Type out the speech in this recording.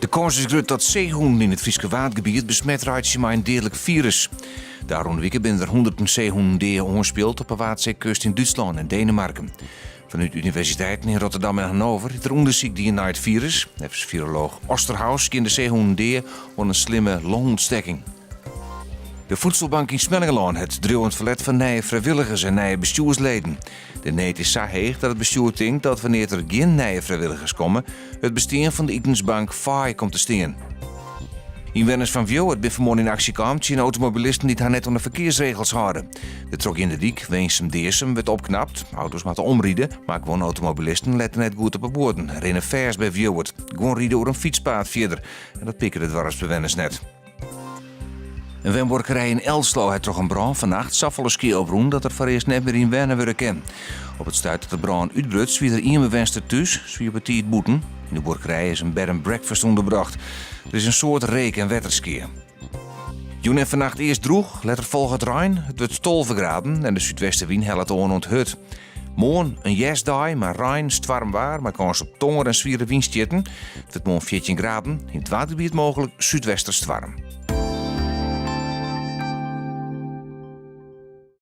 De kâns is grut dat seehûnen yn it Fryske Waadgebiet besmet reitsje mei in deadlik firus. De ôfrûne wike binne der hûnderten seehûnen dea oanspield op 'e Waadseekust yn Dútslân en Denemarken. Fanút universiteiten yn Rotterdam en Hannover is der ûndersyk dien nei it firus. Neffens firolooch Osterhaus gean de seehûnen dea oan in slimme longûntstekking. De Voedselbank yn Smellingerlân hat driuwend ferlet fan nije frijwilligers en nije bestjoersleden. De need is sa heech dat it bestjoer tinkt dat wannear't der gjin nije frijwilligers komme, it bestean fan de itensbank faai komt te stean. Ynwenners fan Wiuwert binne fanmoarn yn aksje kaam tsjin automobilisten dy't har net oan de ferkearsregels hâlde. De trochgeande dyk Winsum-Dearsum wurdt opknapt. Auto's moatte omride, mar guon automobilisten lette net goed op 'e buorden en rinne fêst by Wiuwert. Guon ride oer in fytspaad fierder en dat pikke de doarpsbewenners net. In wenbuorkerij yn Elslo hat troch in brân fannacht safolle skea oprûn dat der foarearst net mear yn wenne wurde kin. Op it stuit dat de brân útbruts wie der ien bewenster thús, se wie op 'e tiid bûten. Yn de buorkerij is in bed and breakfast ûnderbrocht. Der is in soad reek en wetterskea. Jûn en fannacht earst drûch, letter folget rein. It wurdt 12 graden en de súdwestewyn hellet oan oant hurd. Moarn in hjerstdei mei rein, stoarmwaar mei kâns op tonger en swiere wynstjitten. It wurdt moarn 14 graden, yn it Waadgebiet mooglik súdwesterstoarm.